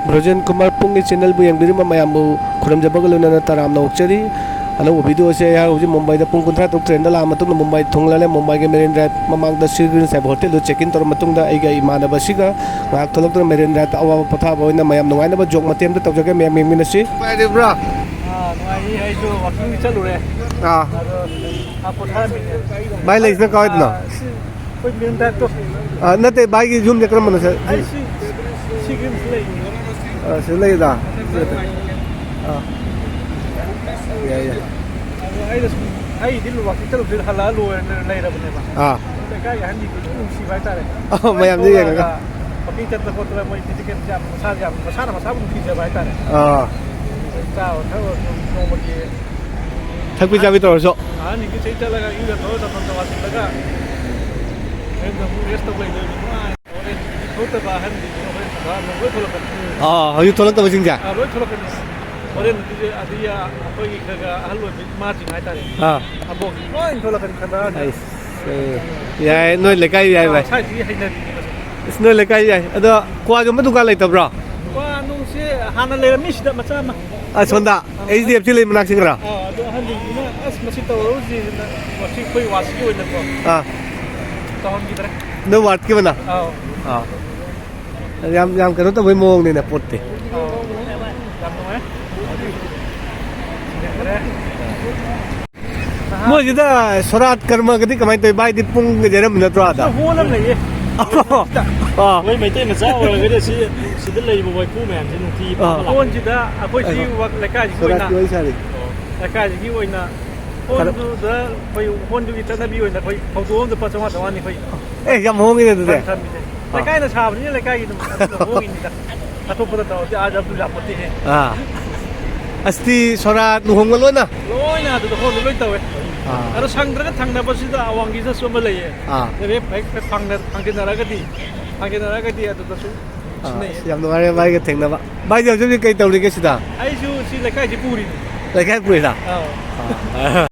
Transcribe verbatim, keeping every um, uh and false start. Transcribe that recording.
ꯕ꯭ꯔꯣꯖꯦꯟ ꯀꯨꯃꯥꯔ ꯄꯨꯡꯒꯤ ꯆꯦꯅꯦꯜꯕꯨ ꯌꯦꯡꯕꯤꯔꯤꯕ ꯃꯌꯥꯝꯕꯨ ꯈꯨꯔꯨꯝꯖꯕꯒ ꯂꯣꯏꯅꯅ ꯇꯔꯥꯝꯅ ꯑꯣꯛꯆꯔꯤ꯫ ꯑꯅꯧꯕ ꯚꯤꯗꯤꯑꯣ ꯑꯁꯤ ꯑꯩꯍꯥꯛ ꯍꯧꯖꯤꯛ ꯃꯨꯝꯕꯥꯏꯗ ꯄꯨꯡ ꯀꯨꯟꯊ꯭ꯔꯥ ꯇꯔꯨꯛ ꯇ꯭ꯔꯦꯟꯗ ꯂꯥꯛꯑ ꯃꯇꯨꯡꯗ ꯃꯨꯝꯕꯥꯏ ꯊꯨꯡꯂꯔꯦ꯫ ꯃꯨꯝꯕꯥꯏꯒꯤ ꯃꯦꯔꯤꯟ ꯗ꯭ꯔꯥꯏꯚ ꯃꯃꯥꯡꯗ ꯁ꯭ꯔꯤ ꯒ꯭ꯔꯤꯟꯁ ꯍꯥꯏꯕ ꯍꯣꯇꯦꯜꯗꯨ ꯆꯦꯛ ꯏꯟ ꯇꯧꯔ ꯃꯇꯨꯡꯗ ꯑꯩꯒ ꯏꯃꯥꯟꯅꯕꯁꯤꯒ ꯉꯥꯏꯍꯥꯛ ꯊꯣꯛꯂꯛꯇꯨꯅ ꯃꯦꯔꯤꯟ ꯗ꯭ꯔꯥꯏꯚꯇ ꯑꯋꯥꯕ ꯄꯣꯊꯥꯕ ꯑꯣꯏꯅ ꯃꯌꯥꯝ ꯅꯨꯡꯉꯥꯏꯅꯕ ꯖꯣꯛ ꯃꯇꯦꯛ ꯑꯃꯇ ꯇꯧꯖꯒꯦ꯫ ꯃꯌꯥꯝ ꯌꯦꯡꯃꯤꯟꯅꯁꯤ꯫ ꯅꯨꯡꯉꯥꯏꯔꯤꯕ꯭ꯔꯥ? ꯑꯥ, ꯅꯨꯡꯉꯥꯏꯔꯤ꯫ ꯑꯩꯁꯨ ꯋꯥꯀꯤꯡ ꯆꯠꯂꯨꯔꯦ꯫ ꯑꯥ꯫ ꯑꯗꯣ, ꯑꯥ, ꯄꯣꯊꯥꯔꯝꯃꯤꯅꯦ꯫ ꯚꯥꯏ ꯂꯩꯁꯤꯅ ꯀꯥꯏꯗꯅꯣ? ꯑꯥ, ꯁꯤ ꯑꯩꯈꯣꯏ ꯃꯦꯔꯤꯟ ꯗ꯭ꯔꯥꯏꯚꯇꯣ꯫ ꯑꯥ, ꯅꯠꯇꯦ, ꯚꯥꯏꯒꯤ ꯌꯨꯝꯁꯦ ꯀꯔꯝꯕꯅꯣ, ꯁꯥꯔ? ꯑꯩ ꯁꯤ, ꯁꯤ ꯒ꯭ꯔꯤꯟꯁ ꯂꯩ꯫ ꯑꯥ, ꯁꯤꯗ ꯂꯩꯗ꯫ ꯑꯥ꯫ ꯌꯥꯏ, ꯌꯥꯏ꯫ ꯑꯗꯣ ꯑꯩꯅ ꯁꯨꯝ, ꯑꯩꯗꯤ ꯋꯥꯀꯤꯡ ꯆꯠꯂꯨꯕꯁꯤꯗ ꯍꯜꯂꯛꯑ ꯂꯣꯏꯔꯦꯅ ꯂꯩꯔꯕꯅꯦꯕ꯫ ꯑꯥ꯫ ꯂꯩꯀꯥꯏꯒꯤ ꯑꯍꯟꯁꯤꯡꯗꯤ ꯑꯗꯨꯝ ꯅꯨꯡꯁꯤꯕ ꯍꯥꯏꯇꯥꯔꯦ꯫ ꯑꯣ, ꯃꯌꯥꯝꯁꯦ ꯌꯦꯡꯉꯒ꯫ ꯊꯣꯛꯂꯛꯑꯒ ꯋꯥꯀꯤꯡ ꯆꯠꯄ ꯈꯣꯠꯄꯗ ꯃꯣꯏ ꯐꯤꯖꯤꯀꯦꯜꯁꯦ ꯌꯥꯝ ꯃꯁꯥꯁꯦ ꯌꯥꯝ, ꯃꯁꯥꯅ ꯃꯁꯥꯕꯨ ꯅꯨꯡꯁꯤꯖꯕ ꯍꯥꯏꯇꯥꯔꯦ꯫ ꯑꯥ꯫ ꯆꯥꯕ ꯊꯛꯄ ꯅꯣꯡꯃꯒꯤ ꯊꯛꯄꯤ ꯆꯥꯕꯤ ꯇꯧꯔꯁꯨ꯫ ꯑꯍꯟꯁꯤꯡꯗꯤ ꯆꯍꯤ ꯆꯠꯂꯒ ꯏꯔꯨꯖꯊꯣꯛꯑꯒ ꯇꯞ ꯇꯞ ꯋꯥꯁꯤꯜꯂꯒ ꯌꯨꯝꯗ ꯑꯃꯨꯛ ꯔꯦꯁ ꯇꯧ ꯂꯩꯗꯣꯏꯅꯤ꯫ ꯍꯣꯔꯦꯟ ꯊꯣꯛꯇꯕ ꯑꯍꯟꯁꯤꯡꯗꯨꯅ ꯍꯣꯔꯦꯟ ꯁꯟꯗꯥ ꯂꯣꯏ ꯊꯣꯛꯂꯛꯀꯅꯤ꯫ ꯑꯥ, ꯍꯧꯖꯤꯛ ꯊꯣꯛꯂꯛꯇꯕꯁꯤꯡꯁꯦ? ꯑꯥ, ꯂꯣꯏ ꯊꯣꯛꯂꯛꯀꯅꯤ꯫ ꯍꯣꯔꯦꯟ ꯑꯗꯨꯗꯤ, ꯑꯗꯨꯗꯤ ꯑꯩꯈꯣꯏꯒꯤ ꯈꯔ ꯈꯔ ꯑꯍꯜ ꯑꯣꯏꯕ ꯏꯃꯥꯁꯤꯡ ꯍꯥꯏꯇꯥꯔꯦ꯫ ꯑꯥ꯫ ꯑꯕꯣꯛꯁꯤꯡ ꯂꯣꯏ ꯊꯣꯛꯂꯛꯀꯅꯤ ꯁꯟꯗꯥ꯫ ꯑꯩꯁ, ꯑꯦ, ꯌꯥꯏ, ꯅꯣꯏ ꯂꯩꯀꯥꯏ ꯌꯥꯏ, ꯚꯥꯏ꯫ ꯑꯥ, ꯁ꯭ꯋꯥꯏꯗꯒꯤ ꯍꯩꯅꯕꯤꯅꯦꯕ꯫ ꯑꯁ, ꯅꯣꯏ ꯂꯩꯀꯥꯏ ꯌꯥꯏ꯫ ꯑꯗꯣ ꯀ꯭ꯋꯥ ꯌꯣꯟꯕ ꯗꯨꯀꯥꯟ ꯂꯩꯇꯕ꯭ꯔꯣ? ꯀ꯭ꯋꯥ ꯅꯨꯡꯁꯦ ꯍꯥꯟꯅ ꯂꯩꯔꯝꯃꯤ ꯁꯤꯗ ꯃꯆꯥ ꯑꯃ꯫ ꯑꯁꯣꯝꯗ? ꯑꯥ, ꯑꯩꯆ ꯗꯤ ꯑꯦꯐ ꯁꯤ ꯂꯩ ꯃꯅꯥꯛꯁꯤꯡꯒꯔꯥ? ꯑꯥ, ꯑꯗꯣ ꯑꯍꯟꯁꯤꯡꯁꯤꯅ, "ꯑꯁ, ꯃꯁꯤ ꯇꯧꯔꯔꯣꯏꯁꯤꯅ ꯃꯁꯤ ꯑꯩꯈꯣꯏ ꯋꯥꯁꯤꯒꯤ ꯑꯣꯏꯅꯀꯣ ꯑꯥ꯫ ꯇꯧꯍꯟꯈꯤꯗ꯭ꯔꯦ"꯫ ꯅꯣꯏ ꯋꯥꯔꯗꯀꯤ ꯑꯣꯏꯅ? ꯑꯥꯎ꯫ ꯑꯥ꯫ ꯌꯥꯝ, ꯌꯥꯝ ꯀꯩꯅꯣ ꯇꯧꯕꯩ ꯃꯑꯣꯡꯅꯤꯅꯦ ꯄꯣꯠꯇꯤ꯫ ꯑꯥꯎ꯫ ꯌꯥꯝ ꯅꯨꯡꯉꯥꯏ꯫ ꯌꯦꯡꯈ꯭ꯔꯦ꯫ ꯃꯣꯏꯁꯤꯗ ꯁꯣꯔꯥꯠ ꯀꯔꯃꯒꯗꯤ ꯀꯃꯥꯏꯅ ꯇꯧꯋꯤ? ꯚꯥꯏꯗꯤ ꯄꯨꯡꯒ ꯌꯩꯔꯝꯃꯤ ꯅꯠꯇ꯭ꯔꯣ ꯑꯥꯗ? ꯁꯤꯗ ꯍꯣꯜ ꯑꯃ ꯂꯩꯌꯦ꯫ ꯑꯥ꯫ ꯑꯩꯈꯣꯏ ꯃꯩꯇꯩ ꯃꯆꯥ ꯑꯣꯏꯔꯒꯗꯤ ꯁꯤ, ꯁꯤꯗ ꯂꯩꯔꯤꯕ ꯋꯥꯏꯈꯨ ꯃꯌꯥꯝꯁꯦ ꯅꯨꯡꯇꯤ ꯐꯝꯕ ꯑꯥ꯫ ꯂꯥꯛꯄ꯫ ꯍꯣꯜꯁꯤꯗ ꯑꯩꯈꯣꯏ ꯁꯤ ꯑꯥ꯫ ꯋꯥ-, ꯂꯩꯀꯥꯏꯁꯤꯒꯤ ꯑꯣꯏꯅ, ꯁꯣꯔꯥꯠꯀꯤ ꯋꯥꯔꯤ ꯁꯥꯔꯤ꯫ ꯂꯩꯀꯥꯏꯁꯤꯒꯤ ꯑꯣꯏꯅ ꯈꯔ ꯍꯣꯜꯗꯨꯗ ꯑꯩꯈꯣꯏ ꯍꯣꯜꯗꯨꯒꯤ ꯆꯠꯅꯕꯤ ꯑꯣꯏꯅ ꯑꯩꯈꯣꯏ ꯊꯧꯗꯣꯛ ꯑꯃꯗ ꯂꯨꯄꯥ ꯆꯥꯝꯃꯉꯥ ꯆꯥꯝꯃꯉꯥꯅꯤ ꯑꯩꯈꯣꯏ ꯑꯦ, ꯌꯥꯝ ꯍꯣꯡꯉꯤꯅꯦ ꯑꯗꯨꯗꯤ꯫ ꯐꯟ ꯊꯝꯃꯤꯁꯦ꯫ ꯑꯥ꯫ ꯂꯩꯀꯥꯏꯅ ꯁꯥꯕꯅꯤꯅ ꯂꯩꯀꯥꯏꯒꯤ ꯑꯗꯨꯝ ꯑꯗꯨꯅ ꯍꯣꯡꯉꯤꯅꯤꯗ꯫ ꯑꯇꯣꯞꯄꯗ ꯇꯧꯔꯗꯤ ꯑꯥꯗ ꯑꯗꯨ ꯌꯥꯄꯣꯠꯇꯦꯍꯦ꯫ ꯑꯥ꯫ ꯑꯁꯇꯤ, ꯁꯣꯔꯥꯠ, ꯂꯨꯍꯣꯡꯕ ꯂꯣꯏꯅ? ꯂꯣꯏꯅ ꯑꯗꯨꯗ ꯍꯣꯜꯗ ꯂꯣꯏ ꯇꯧꯋꯦ꯫ ꯑꯥ꯫ ꯑꯗꯣ ꯁꯪꯗ꯭ꯔꯒ ꯊꯪꯅꯕꯁꯤꯗ ꯑꯋꯥꯡꯒꯤꯗꯁꯨ ꯑꯃ ꯂꯩꯌꯦ꯫ ꯑꯥ꯫ ꯑꯗ ꯍꯦꯛ, ꯍꯦꯛ ꯐꯪꯅ-, ꯐꯪꯖꯤꯟꯅꯔꯒꯗꯤ, ꯐꯪꯖꯤꯟꯅꯔꯒꯗꯤ ꯑꯗꯨꯗꯁꯨ ꯑꯥ, ꯁꯤꯟꯅꯩꯌꯦ꯫ ꯑꯁ, ꯌꯥꯝ ꯅꯨꯡꯉꯥꯏꯔꯦ ꯚꯥꯏꯒ ꯊꯦꯡꯅꯕ꯫ ꯚꯥꯏꯗꯤ ꯍꯧꯖꯤꯛ ꯍꯧꯖꯤꯛ ꯀꯩ ꯇꯧꯔꯤꯒꯦ ꯁꯤꯗ? ꯑꯩꯁꯨ ꯁꯤ ꯂꯩꯀꯥꯏꯁꯤ ꯄꯨꯔꯤꯅꯤ꯫ ꯂꯩꯀꯥꯏ ꯄꯨꯔꯤꯔꯥ? ꯑꯥꯎ꯫ ꯑꯥ꯫